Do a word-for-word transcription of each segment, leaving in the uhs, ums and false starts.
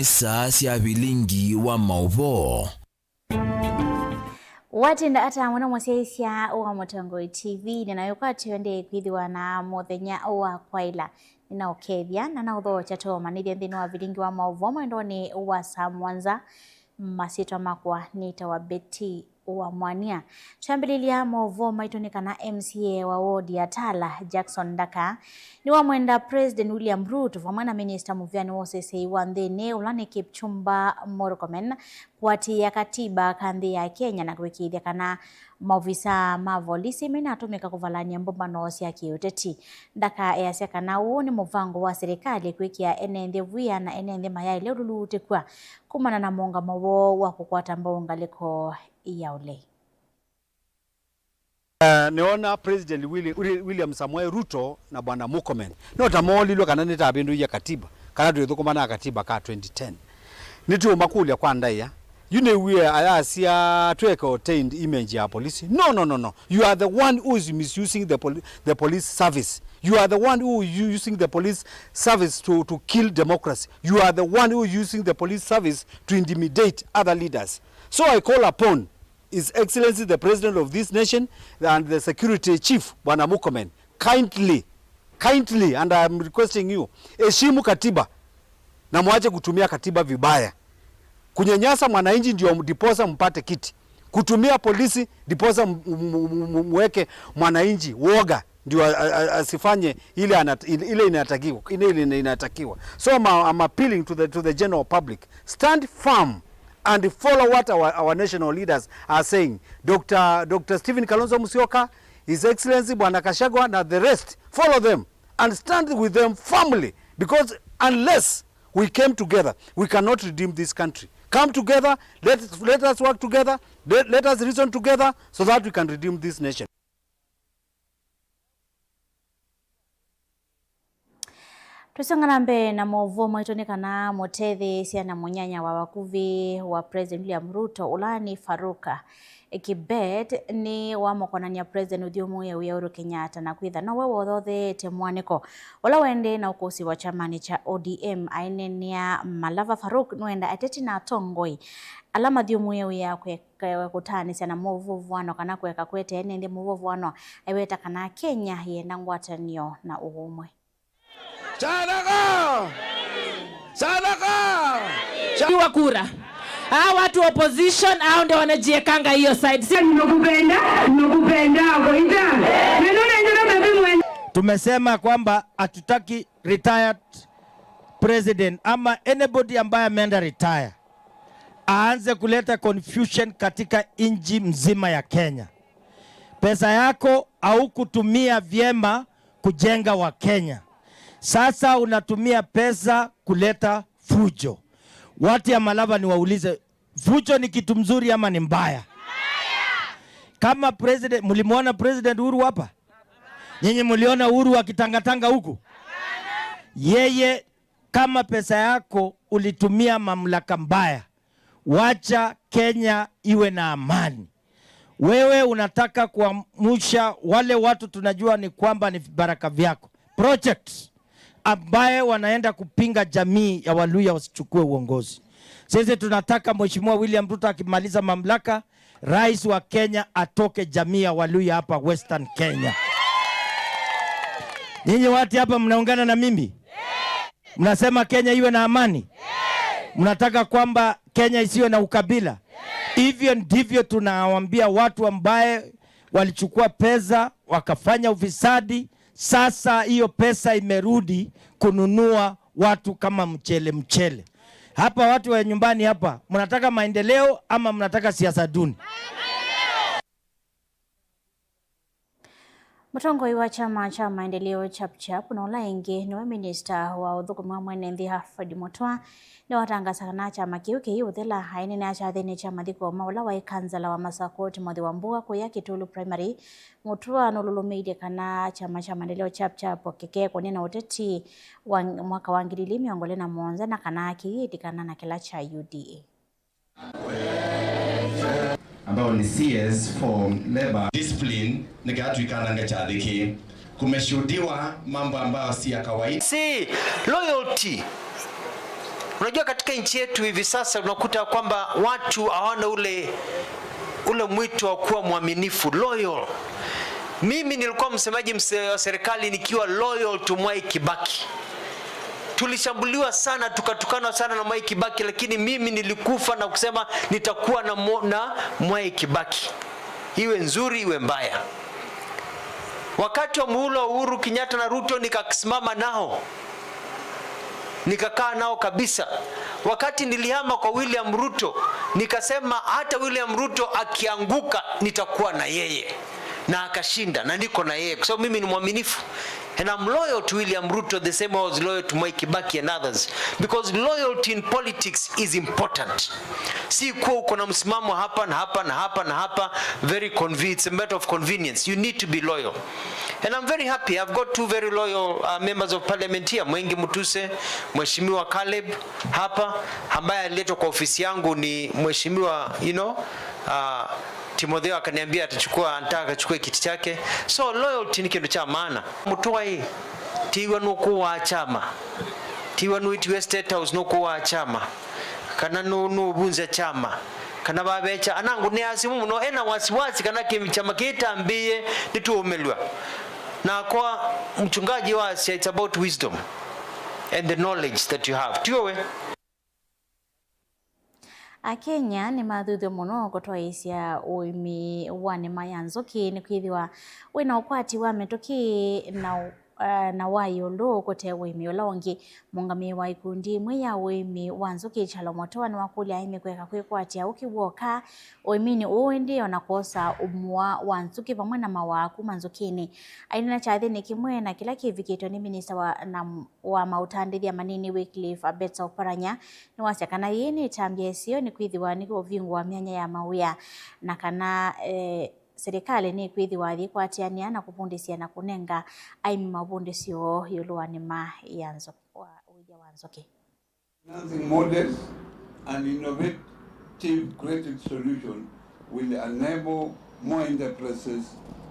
Saa sya vilingi wa maũvoo. Watinda ata mũno mũsyaĩĩsya wa Mũtongoi T V, nĩnaĩkwatyo ndĩkwĩthĩwa na mũthenya wa kwaĩla. Nĩnaũkethya na naũthookya tũũmanĩthye nthĩnĩ wa vilingi wa maũvoo mwendonĩ wa saa mũonza. Masyĩtwa makwa nĩtawa Betty wa Mwania. Twambĩlĩlya maũvoo maitũ nĩ kana M C A wa ward ya Tala, Jackson Ndaka, nĩwamwenda President William Ruto vamwe na Minista mũvĩanĩ wa ũseseĩ wa nthĩnĩ, ũla nĩ Kipchumba Murkomen, kũatĩĩa katiba ka nthĩ ya Kenya na kũĩkĩĩthya kana maovisaa ma volisi mainatũmĩka kũvalany'a mbũmbano sya kĩũteti. Ndaka easya kana ũũ nĩ mũvango wa silikalĩ kwĩkĩa ene nthĩ wia na ene nthĩ mayaĩle ũlulutĩkw'a kumana na mũũngamo woo wa kũkwata mbau ngalĩko ya ũlei. Eh, nĩona President Willi-, Willi-, William Samoei Ruto na Bwana Murkomen no ta moolilwe kana nĩtavĩndũie katiba, kana twĩthũkũma na katiba ka twenty ten. Nĩtũũmakũlya kwa ndaĩa, yu nĩw'e ayasya tweke ordained image ya polisi? No, no, no, no. You are the one who is misusing the poli-, the police service. You are the one who is using the police service to, to kill democracy. You are the one who is using the police service to intimidate other leaders. So I call upon His Excellency the President of this nation and the Security Chief, Bwana Murkomen, kindly, kindly, and I am requesting you, heshimu katiba na mwache kutumia katiba vibaya. Kunyanyasa mwananchi ndio ndiposa mpate kiti. Kutumia polisi ndiposa m-, m-, m-, m-, mweke mwananchi woga ndio a-, a-, a-, asifanye ile anat-, ile, ile inatakiwa, ile, ile inatakiwa. So I'm, I'm appealing to the, to the general public. Stand firm and follow what our, our national leaders are saying. Doctor, Doctor Stephen Kalonzo Musyoka, His Excellency Bwana Gachagua, na the rest, follow them and stand with them firmly, because unless we came together, we cannot redeem this country. Come together, let, let us work together, let, let us reason together so that we can redeem this nation. Tũsonga na mbee na maũvoo maitũ nĩ kana mũtetheesya na mũnyanya wa vakuvĩ wa President William Ruto, ũla nĩ Farouk Kibet, nĩwamũkonany'a President ũthyũmũĩe wĩa Uhuru Kenyatta na kwĩtha nowe wothotheete mũanĩko ũla waendee na ũkũsĩ wa kyamanĩ kya O D M. Aineenea Malava, Farouk nũenda ateti na atongoi ala mathyũmũĩe wĩa kwe- Kũtaanĩsya na mũvũvũano kana kũeka kũete ene nthĩ mũvũvũano, aiweta kana Kenya yĩenda ngwatanĩo na ũũmwe. Chanaka! Chanaka! Cha- wa kura. Hawa watu wa opposition, hao ndio wanajiekanga hiyo side. Si nimekupenda, nimekupenda, Goita. Neno neno na mimi mwen- Tumesema kwamba hatutaki retired president ama anybody ambaye ameenda retire aanze kuleta confusion katika nchi mzima ya Kenya. Pesa yako haukutumia vyema kujenga wa Kenya. Sasa unatumia pesa kuleta fujo. Watu ya Malava, niwaulize, fujo ni kitu mzuri ama ni mbaya? Kama president, mlimuona President Uhuru hapa? Nyinyi mliona Uhuru akitangatanga huku? Yeye, kama pesa yako ulitumia mamlaka mbaya, wacha Kenya iwe na amani. Wewe unataka kuamsha wale watu tunajua ni kwamba ni vibaraka vyako, projects ambaye wanaenda kupinga jamii ya Waluhya wasichukue uongozi. Sisi tunataka Mheshimiwa William Ruto akimaliza mamlaka, rais wa Kenya atoke jamii ya Waluhya hapa Western Kenya. Nyinyi watu hapa mnaungana na mimi? Mnasema Kenya iwe na amani? Mnataka kwamba Kenya isiwe na ukabila? Hivyo ndivyo tunawaambia watu ambaye walichukua pesa wakafanya ufisadi. Sasa hiyo pesa imerudi kununua watu kama mchele mchele. Hapa watu wa nyumbani hapa, mnataka maendeleo ama mnataka siasa duni? Mũtongoi wa kyama kya Maendeleo Chap Chap na ũla ĩngĩ nĩwe minista wa ũthũkũmi wa mwene nthĩ Alfred Mutua nĩwatangaasa kana kyama kĩu kĩiũthela. Aineenea kyathĩnĩ kya mathiko ma ũla waĩ kansala wa Masakũ Timothy Wambua kũya Kitulu Primary, Mutua nũlũlũmĩilye kana kyama kya Maendeleo Chap Chap kĩkeekũnĩa na ũteti wa mwaka wa ngili ili mĩongo ĩlĩ na mũonza na kana kĩiĩtikana na kĩla kya U D A. Ambao ni C S for Labor. Discipline, nĩ kana tũikanange kyathĩ kĩĩ. Kumeshuhudiwa mambo ambayo si ya kawaida. Si loyalty. Unajua, katika nchi yetu hivi sasa unakuta kwamba watu hawana ule, ule mwito wa kuwa mwaminifu, loyal. Mimi nilikuwa msemaji mse-, wa serikali nikiwa loyal to Mwai Kibaki. Tulishambuliwa sana, tukatukanwa sana na Mwai Kibaki, lakini mimi nilikufa na kusema nitakuwa na mo-, na Mwai Kibaki. Iwe nzuri, iwe mbaya. Wakati wa muhula wa Uhuru Kenyatta na Ruto, nikasimama nao. Nikakaa nao kabisa. Wakati nilihama kwa William Ruto, nikasema hata William Ruto akianguka, nitakuwa na yeye. Na akashinda, na niko na yeye. Kwa sababu mimi ni mwaminifu. And I'm loyal to William Ruto the same way I was loyal to Mwai Kibaki and others. Because loyalty in politics is important. Si kuwa uko na msimamo hapa na hapa na hapa na hapa, very conven-, it's a matter of convenience. You need to be loyal. And I'm very happy. I've got two very loyal, uh, members of parliament here, Mwengi Mutuse, Mheshimiwa Caleb hapa, ambaye aliletwa kwa ofisi yangu ni Mheshimiwa, you know, uh, Timotheo akaniambia atachukua, anataka achukue kiti chake. So loyalty ni kitu cha maana. Mutwai, tiwa nukuwa chama. Tiwa nuitiwe State House nukuwa chama. Kana nu-, nuvunze chama. Kana vavekya. Anangu nĩasimu mũno, ena wasiwasi kana kĩ-, chama kĩtambĩĩe nĩtũũmĩlw'a. Nakwa mchungaji wasya, it's about wisdom and the knowledge that you have. Tiwe? Akenya nĩmathuthw'e mũno kũtwaĩĩsya ũĩmi wa nĩma ya nzũkĩ, nĩkwĩthĩwa wĩ na ũkwati wa mĩtũkĩ na, eh, na wa ĩũlũ kũte ũĩmi ũla ũngĩ. Mũũngamĩi wa ikundi imwe ya ũĩmi wa nzũkĩ, Kyalo Mũtua, nĩwakũlya aĩmi kũeka kwĩkwatya ũkĩ w'oka ũĩminĩ ũũ, ĩndĩ o na kwosa mũa wa nzũkĩ vamwe na mawaa kuma nzũkĩnĩ. Aineena kyathĩnĩ kĩmwe na kĩla kĩvikĩtwe nĩ minista wa, na wa maũtandĩthya manini Wycliffe Abetsa Oparanya, nĩwasya kana yĩĩ nĩ ĩtambya ĩseo nĩkwĩthĩwa nĩkũvingũa myanya ya mawĩa, na kana, eh, serikali nĩkwĩthĩwa yĩkwatĩanĩa na kũvundĩsya na kũnenga aĩmi mavundĩsyo ĩũlũ wa nĩma ya nzũ-, wa ũĩthya wa nzũkĩ. Financing models and innovative creative solution will enable more enterprises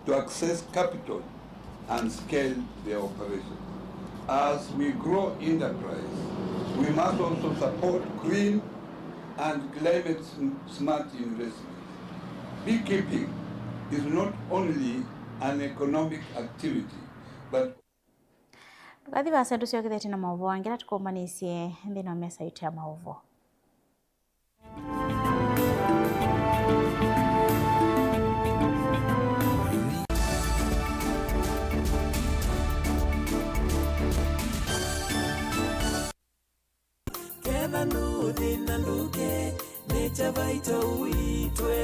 to access capital and scale their operations. As we grow enterprise, we must also support green and climate sm-, smart investments. Beekeeping is not only an economic activity, but Ndũkathi vaasa, tũsyokethete na maũvoo angĩ ala tũkũmbanĩsye nthĩnĩ wa mesa yitũ ya maũvoo. Ketha nũthĩna ndũke, Nature Vital ũitwe.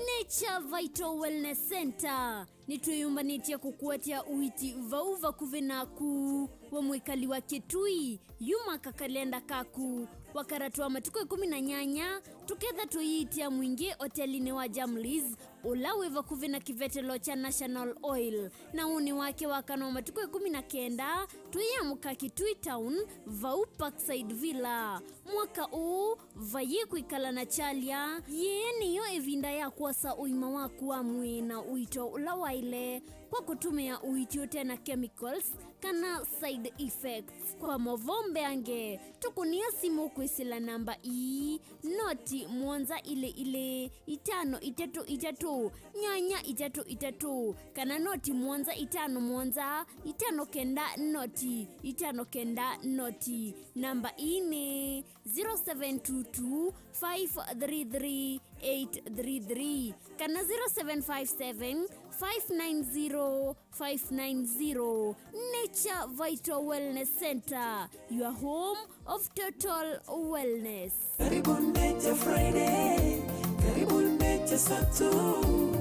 Nature Vital Wellness Center. Nĩtwĩyũmbanĩtye kũkũatya ũiiti vau vakuvĩ naku. We mwĩkali wa Kĩtui, yuma kakalenda kaku. Wakatatũ wa matukũ ĩkũmi na nyanya, tũketha tũiitĩa mwingĩ otelinĩ wa Jamlis, ũla wĩ vakuvĩ na kĩvetelo kya National Oil. Na ũnĩ wake wa kana wa matukũ ĩkũmi na kenda, tũyĩamũka Kĩtui Town, vau Parkside Villa. Mwaka ũũ, vaiĩ kwĩkala na kyalya. Yĩĩ nĩyo ĩvinda ya kwosa ũima waku wa mwĩĩ na ũito ũla waĩle kwa kũtũmĩa ũiiti ũte na chemicals kana side effects. Kwa maũvoo mbeange, tũkũnĩa simũ kwĩsĩla namba ii, noti mũonza ilĩ ilĩ, itano itatũ itatũ, nyanya itatũ itatũ, kana noti mũonza itano mũonza, itano kenda noti, itano kenda noti. Namba ii nĩ zero seven two two, five three three, eight three three kana zero seven five seven, five nine zero, five nine zero. Nature Vital Wellness Center, your home of total wellness. Karibu Nature Friday, karibu Nature Saturday,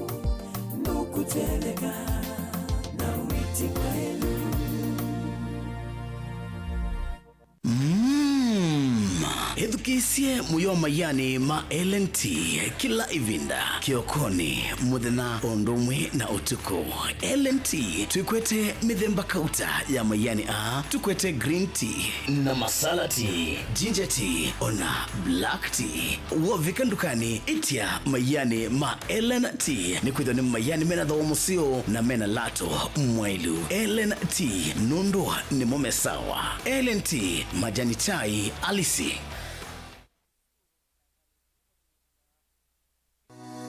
nũkũteleka na wĩti mwaĩlu. Mm. Ĩthukĩ- Isye mũyo maianĩ ma L and T kĩla ĩvinda, kĩokonĩ, mũthenya, o ũndũ ũmwe na ũtukũ. L and T twĩkwete mĩthemba kauta ya maianĩ aa, tũkwete green tea na masala tea, ginger tea, ona black tea. Wovika ndukanĩ, ĩtya maianĩ ma L and T, nĩkwĩthĩwa nĩ maianĩ mena thooa mũseo na mena lato mwaĩlu. L and T, nũndũ nĩmo me sawa. L and T, majani chai halisi.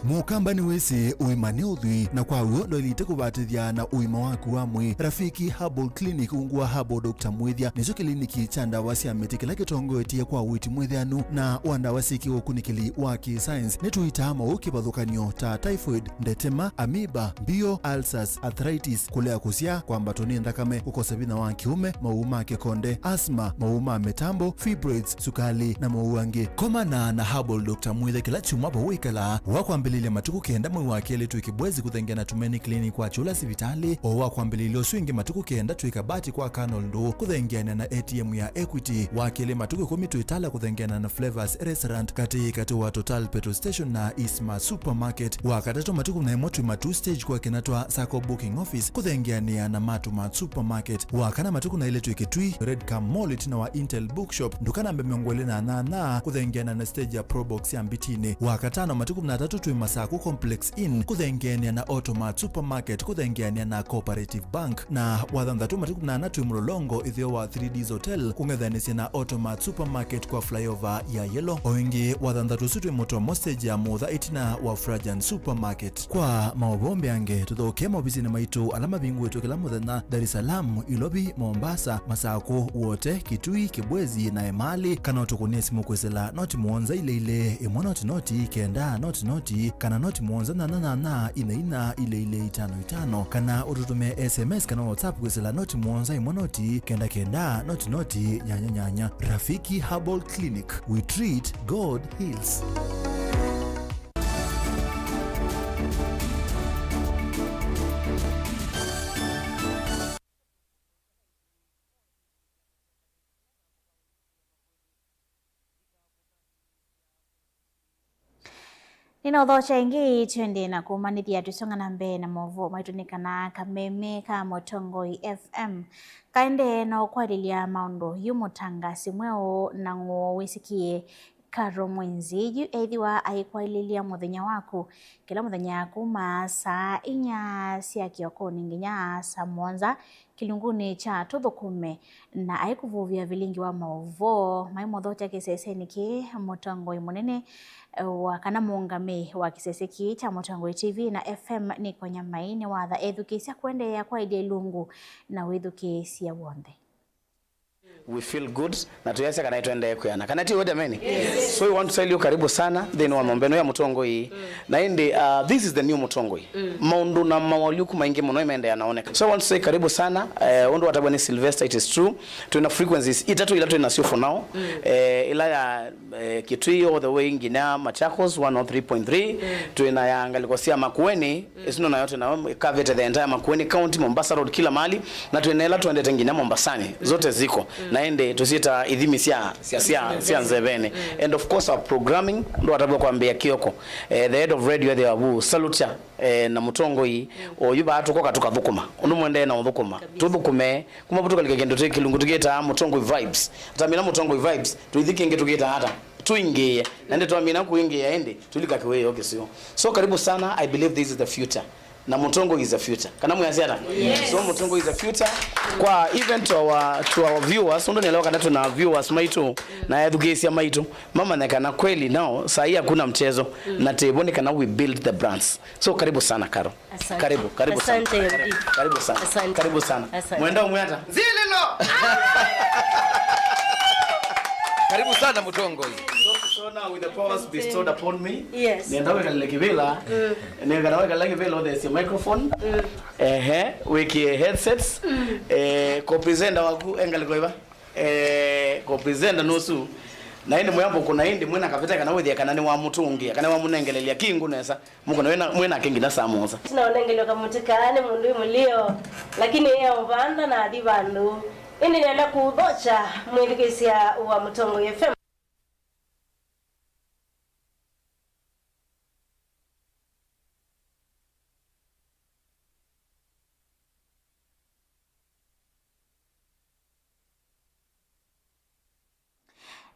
Mũkamba nĩwĩsĩ ũima nĩ ũthwii, na kwa w'o ndwaĩlĩte kũvatĩthya na ũima waku wa mwĩĩ. Rafiki Herbal Clinic, ungu wa Herbal Doctor Mwĩthya, nĩkyo kĩliniki kya ndawa sya mĩtĩ kĩla kĩtongoetye kwa ũiiti mwĩthĩanu na wa ndawa syĩ kĩũkunĩkĩli wa kĩ-science. Nĩtũitaa maũũ kĩvathũkany'o ta typhoid, ndetema, amoeba, mbio, ulcers, arthritis, kũlea kũsyaa, kwambatwa nĩ nthakame, kũkosa vinya wa kĩũme, maũũ ma kĩkonde, asthma, maũũ ma mĩtambo, fibroids, sukali, na maũũ angĩ. Komana na Herbal Doctor Mwĩthya kĩla kyumwa vau wĩkalaa. Wa kwambĩlĩlya matukũ kenda mwei wa kelĩ twĩ Kĩbwezi kũthengeana na Tumaini Clinic wa Kyũla sivitalĩ. O wa kwambĩlĩlya ũsu ĩngĩ matukũ kenda twĩ Kabati kwa Colonel Ndũũ kũthengeana na A T M ya Equity. Wa kelĩ matukũ ĩkũmi twĩ Tala kũthengeana na Flavors Restaurant katĩ katĩ wa Total Petrol Station na Eastmart Supermarket. Wa katatũ matukũ na ĩmwe twĩ Matuu Stage kwa Kĩnatwa Sacco Booking Office kũthengeanĩa na Matumart Supermarket. Wa kana matukũ na ĩlĩ twĩ Kitui, Red Cam Mall ĩtina wa Intel Bookshop, nduka namba mĩongo ĩlĩ na nyanya kũthengeana na stage ya Probox ya Mbitinĩ. Wa katano matukũ na atatũ twĩ Masaku Complex Inn kũthengeanĩa na Automart Supermarket kũthengeanĩa na Cooperative Bank. Na wa thanthatũ matukũ na ana twĩ Mlolongo ĩtheo wa three Ds Hotel kũng'ethanĩsya na Automart Supermarket kwa flyover ya Yellow. O ĩngĩ wa thanthatũ ũsu twĩ Mũtomo stage ya Mũtha ĩtina wa Frajan Supermarket. Kwa maũvoo mbeange, tũthokee maovisinĩ maitũ ala mavingũĩtwe kĩla mũthenya, Dar es Salaam, Ilovi, Mombasa, Masakũ, Wote, Kitui, Kibwezi, na Emali, kana ũtũkũnĩe simũ kwĩsĩla noti mũonza ilĩ ilĩ, ĩmwe noti noti, kenda noti noti, kana noti mũonza nyanya nyanya, ina ina, ilĩ ilĩ, itano itano, kana ũtũtũmĩe S M S kana WhatsApp kwĩsĩla noti mũonza ĩmwe noti, kenda kenda, noti noti, nyanya nyanya. Rafiki Herbal Clinic, we treat, God heals. Nĩnaũthokya ĩngĩ, twende na kũmanĩthya tũsonga na mbee na maũvoo maitũ nĩ kana kameme ka Mũtongoi F M kaendee na ũkwatĩlya maũndũ. Yu mũtangasi mweũ na ngũũ wĩsĩkĩe Caro Mwenzi yu ethĩwa aikwaĩlĩlya mũthenya waku kĩla mũthenya kuma saa inya sya kĩokonĩ nginya saa mũonza kĩlungunĩ kya Tũthũkũme, na aikũvuvĩa vilingi wa maũvoo maimũthokya kĩsesenĩ kĩĩ. Mũtongoi mũnene, eh, wa kana mũũngamĩi wa kĩsese kĩĩ kya Mũtongoi T V na F M, Nick Wanyamai, nĩwatha ethukĩĩsya kũendeea kwaĩlya ilungu na wĩthukĩĩsya w'onthe. We feel good, na tuyasya kana itwendee kwiana. Kana ti wete meni? Yes. So we want to tell you karibu sana nthĩnĩ wa nyũmba ĩno ya Mũtongoi. Na ĩndĩ, uh, this is the new Mũtongoi. Maũndũ na mawalyũku maingĩ mũno imeendeea naoneka. So I want to say karibu sana, eh, ũndũ watavwa nĩ Sylvester, it is true. Twĩna frequencies itatũ ila twĩnasyo for now. Eh, ila ya eh, Kitui all the way nginya Machakos one oh three point three. Twĩna ya ngalĩko sya Makueni, ĩsu no nayo twĩnayo ĩkavĩte the entire Makueni County, Mombasa Road, kila mahali. Na twĩna ĩla twendete nginya Mombasani, zote ziko. Na ĩndĩ tũsyĩta ithimi sya, sya, sya, sya nzeveni. And of course our programming, ndwatavw'a kwambĩa kĩoko. Eh, the head of radio there, who salute ya, eh, na Mũtongoi, oyu vaa tũkoka tũkathũkũma. Ũndũ mũendee na ũthũkũma. Tũthũkũme, kuma vu tũkalika kĩndũ tĩ kĩlungu tũkĩtaa Mũtongoi Vibes. Tamina Mũtongoi Vibes, tũithi kĩngĩ tũkĩtaa ata? Tũingĩĩe. Na ĩndĩ twamina kũingĩĩa ĩndĩ, tũlika kĩwĩoo kĩseo. So karibu sana, I believe this is the future. Na Mũtongoi is the future. Kana mwĩasya ata? Yes. So Mũtongoi is the future. Kwa even to our, to our viewers, ũndũ nĩelewa kana tuna viewers maitũ na ethukĩĩsya maitũ, mamanye kana kweli now, saa hii hakuna mchezo. Na tĩvo nĩ kana we build the brands. So karibu sana, Caro. Asante. Karibu, karibu sana. Asante, M D. Karibu, karibu sana. Asante. Karibu sana. Asante. Mwenda umwe ata? Nzililo! Karibu sana, Mũtongoi. So, so now with the powers bestowed upon me, yes, nenda wekalile kĩvĩla. Nenda wekalile kĩvĩla, there's your microphone. Ehe, wĩkĩe headsets. Eh, ko presenter waku engaliko iva? Eh, ko presenter nusu. Na ĩndĩ mwĩambo kuna ĩndĩ mwĩna kavete kana wĩthĩa kana nĩ wamũtũngĩa, kana wamũnengelelya kĩngũ nesa. Mũkona wĩna, mwĩnake nginya saa mũonza. Tinaonengelwa kamũtĩ kaa nĩ mũndũ wĩ mũlio, lakini ĩ o vanda na athi vandũ. Ĩndĩ nĩenda kũũthokya mwĩthukĩĩsya wa Mũtongoi F M.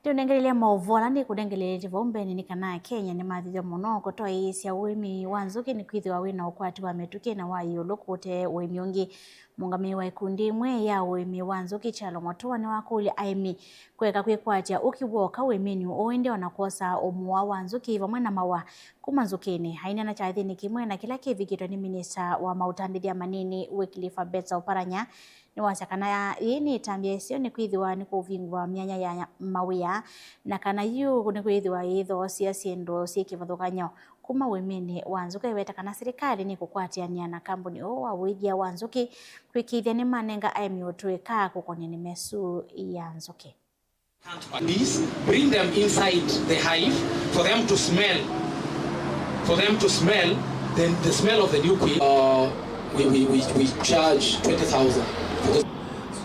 Ndiũnengelelya maũvoo ala nĩkũnengeleetye vau mbeenĩ nĩ kana Akenya nĩmathĩthw'a mũno kũtoeesya ũĩmi wa nzũkĩ nĩkwĩthĩwa wĩ na ũkwati wa mĩtũkĩ na wa ĩũlũ kũte ũĩmi ũngĩ. Mũũngamĩi wa ĩkundi ĩmwe ya ũĩmi wa nzũkĩ, Kyalo Mũtua, nĩwakũlya aĩmi kũeka kwĩkwatya ũkĩ w'oka ũĩminĩ ũũ, ĩndĩ o na kwosa ũmũa wa nzũkĩ vamwe na maũa kuma nzũkĩnĩ. Aineena kyathĩnĩ kĩmwe na kĩla kĩvikĩtwe nĩ minista wa maũtambĩthya manini, Wycliffe Ambetsa Oparanya, nĩwasya kana yĩĩ nĩ ĩtambya ĩseo nĩkwĩthĩwa nĩkũvingũa myanya ya mawĩa, na kana yu nĩkwĩthĩwa yĩthoosya syĩndũ syĩ kĩvathũkany'o kuma ũĩminĩ wa nzũkĩ. Eweta kana silikalĩ nĩkũkwatĩanĩa na kambuni ũũ wa ũĩthya wa nzũkĩ kwĩkĩĩthya nĩmanenga aĩmi ũtũĩka kũkonanĩa mĩsu ya nzũkĩ. These, bring them inside the hive for them to smell, for them to smell the, the smell of the new queen. Uh, we, we, we, we charge twenty thousand for this.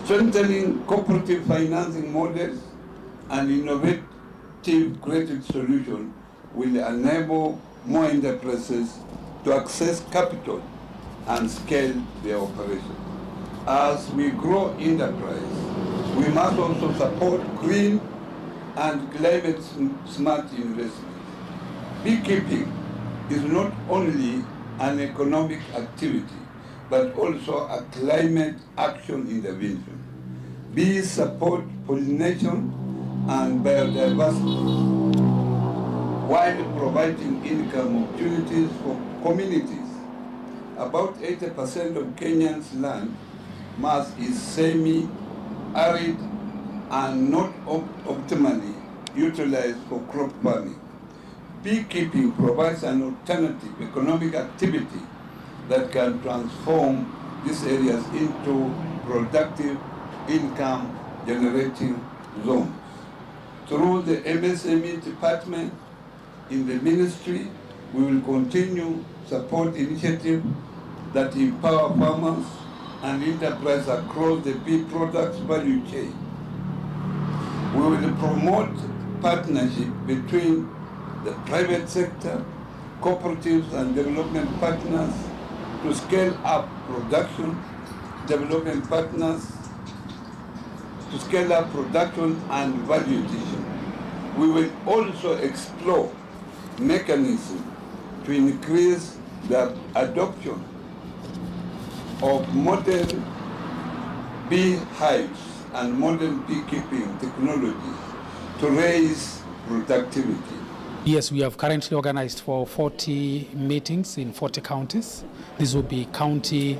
Strengthening cooperative financing models and innovative creative solutions will enable more enterprises to access capital and scale their operations. As we grow enterprise, we must also support green and climate sm-, smart investments. Beekeeping is not only an economic activity, but also a climate action intervention. Bees support pollination and biodiversity while providing income opportunities for communities. About eighty percent of Kenya's land mass is semi-arid and not op-, optimally utilized for crop farming. Beekeeping provides an alternative economic activity that can transform these areas into productive income-generating zones. Through the M S M E department in the ministry, we will continue support initiatives that empower farmers and enterprise across the bee products value chain. We will promote partnership between the private sector, cooperatives and development partners to scale up production, development partners to scale up production and value addition. We will also explore mechanism to increase the adoption of modern beehives and modern beekeeping technologies to raise productivity. Yes, we have currently organized for forty meetings in forty counties. This will be county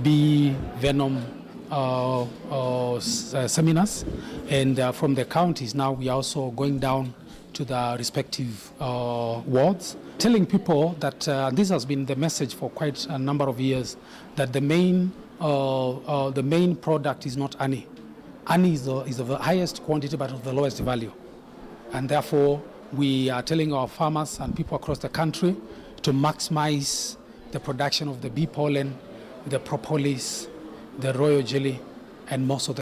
bee venom uh, uh, s- uh, seminars, and uh, from the counties now we are also going down to the respective uh, wards, telling people that uh, this has been the message for quite a number of years, that the main, uh, uh, the main product is not honey. Honey is the, is of the highest quantity but of the lowest value. And therefore, we are telling our farmers and people across the country to maximize the production of the bee pollen, the propolis, the royal jelly, and most of the